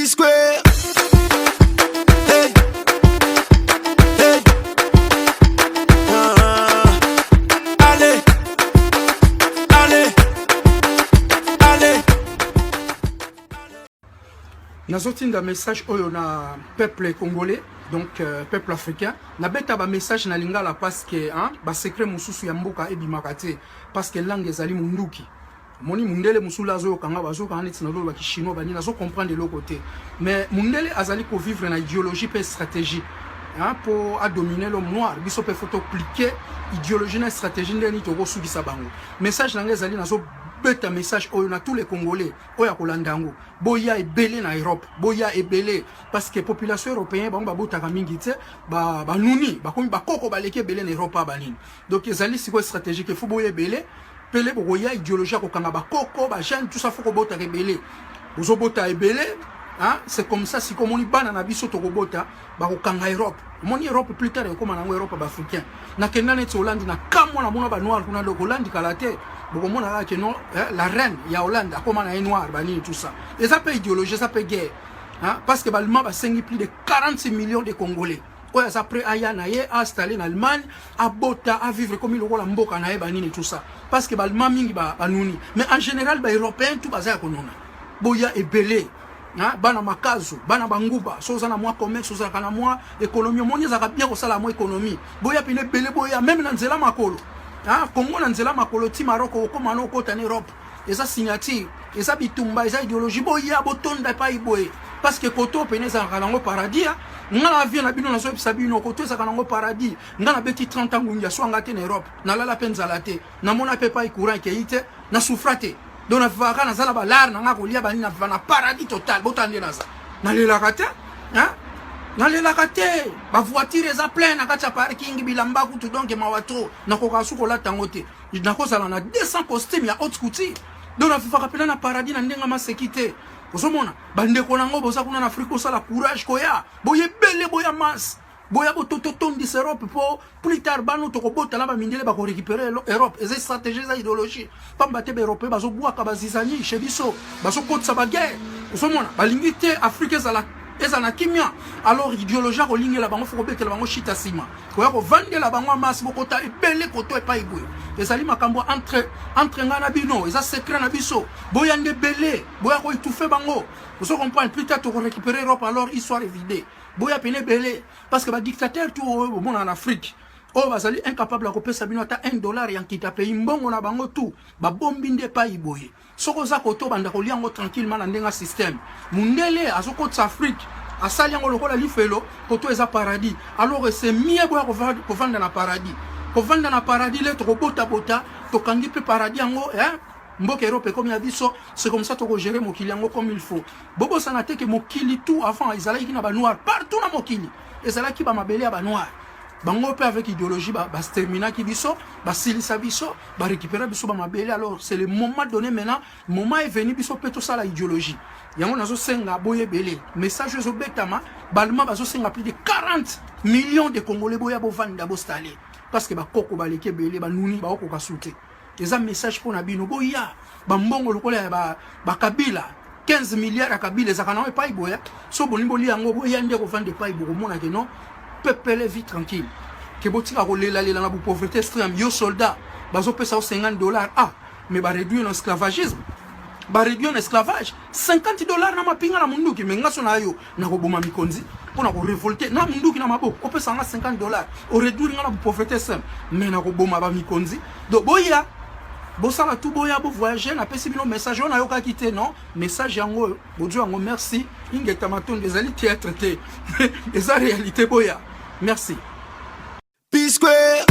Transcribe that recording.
P-Square. Hey. Hey. Ah. Allez. Allez. Allez. Nazotinda message oyo na peuple congolais, donc peuple africain. Nabeta ba message na lingala parce que, hein, ba secret mosusu ya mboka ebimaka te, parce que langue ezali munduki. Moni mundele mosusu azoyokanga, bazokanga neti nazoloba chinois, banini, nazocomprendre eloko te. Mais mundele azali kovivre na idéologie mpe stratégie, hein, mpo adominer l'homme noir. Biso mpe faut toappliquer idéologie na stratégie. Ndenge nini tokosukisa bango? Message na ngai ezali, nazobeta message oyo na tous les Congolais oyo akolanda yango: boya ebele na Europe, boya ebele, parce que population européen, bango babotaka mingi te, banuni bakomi bakoko, baleki ebele na Europe banini. Donc ezali sikoyo stratégique, faut boya ebele pele. Bokoya, idéologie ya kokanga bakoko, bajeune, tout ça, faut kobotaka ebele. Bozobota ebele, hein? C'est comme ça. Sikoyo omoni bana na biso tokobota, bakokanga Europe. Omoni Europe plus tard ekóma nango Europe ya baafricain. Nakenda neti Hollande, na kamwa namona banoir kuna. Donc Hollande kala te, bokomona kaka ke non, eh, la reine ya Hollande akóma na ye noir, banini, tout ça. Eza mpe idéologie, eza mpe guerre, hein? Parce que baallemand basengi plus de 46 millions de Congolais oyo aza prêt aya na ye ainstalle na Allemagne, abota, avivre komi lokola mboka na ye, banini, tout ça, parce que baallemand mingi banuni. Mais en général baeuropéen tout baza ya konona. Boya ebele, bana makazo, bana banguba. So oza na mwa commerce, ozalaka na mwa économie, omoni ezalaka bien kosala mwa économie. Boya pene ebele, boya même na nzela makolo, Kongo na nzela makolo ti Maroc, okóma na okota na Europe. Eza signature, eza bitumba, eza idéologie. Boya, botonda epai boye, parce que koto pene ezalaka nango paradis. Nga na vie na bino, nazoyebisa bino, koto ezalaka nango paradis. Nga nabeti 30 ans ngungi, aswanga te na Europe, nalala mpe nzala te, namona mpe epai courant ekei te, nasouffra te. Donc navivaka, naza na balare na nga kolia, banini, naviva na paradis total. Botala nde naza, nalelaka te, nalelaka te. Bavoiture eza plein na kati ya parking, bilamba kutu donc mawa trop, nakoka su kolata yango te. Nakozala na 200 costume ya haute couture. Donc navivaka mpena na paradis na ndenge maseki te. Ozomona bandeko nango boza kuna na Afrique, osala courage koya, boyebele, boya masse, boya botototondisa Europe, mpo plus tard bano tokobotala bamindele bakorécupérer Europe. Eza stratégie, eza idéologie. Pamba te baeuropéen bazobwaka bazizani chez biso, bazokotisa baguerre. Ozomona balingi te Afrique ezala, ezala na kimia. Alors idéologie akolingela bango, faut kobetela bango shita nsima, koya kovandela bango amasi. Bokota ebele koto epai boye. Ezali makambo entre ngai na bino, eza secret na biso. Boya nde ebele, boya koétouffer bango. Ozo comprendre? Plus tard tokorécupérer Europe, alors histoire évide. Boya pene ebele, parce que badictateur tout oyo bomona na Afrique oyo bazali incapable ya kopesa bino ata 1 dollar ya nkita pays, mbongo na bango tu babombi nde epai boye. Soki oza kote, obanda kolia yango tranquillement na ndenge ya système. Mundele azokotisa Afrique, asali yango lokola lifelo, koto eza paradis. Alors c'est mieux boya kovanda na paradis, kovanda na paradis. Le tokobotabota, tokangi mpe paradis yango, eh? Mboka Europe ekomi ya biso. C'est comme ça tokogérer mokili yango comme il faut. Bobosana te ke mokili tout avant ezalaki na banoir partout na mokili, ezalaki bamabele ya banoir. Bango mpe avec idéologie basterminaki biso, basilisa biso, barécupéra biso bamabele. Alors c'est le moment donné maintenant, moment est venu biso mpe tosala idéologie yango. Nazosenga boyebele, message ezobetama. Baallemand bazosenga plus de 40 millions de Congolais, boya bovanda, boinstalle, parce que bakoko baleki ebele, banuni, baokoka su te. Eza message mpo na bino, boya. Bambongo lokola ya bakabila, 15 milliards ya Kabila ezalaka nango epai boya. So bolingi bolia yango, boya nde kovanda epai, bokomona ke non, pepele, vie tranquille, ke botika kolelalela na pauvreté extrême. Yo soldat, bazopesa yo 50 dollars, ah, mais baréduire na esclavagisme, baréduire na esclavage, 50 dollars na mapinga na munduki. Me nga so na yo, nakoboma mikonzi mpona korévolter na munduki na maboko. Opesa nga 50 dollars, oréduire nga na pauvreté extrême, mais nakoboma bamikonzi. Donc boya, bosala tu, boya, bovoyage. Napesi bino message oyo nayokaki te. Non, message yango oyo, bozwa yango. Merci, ingeta, matondo. Ezali théâtre te, eza réalité. Boya, merci. P-Square.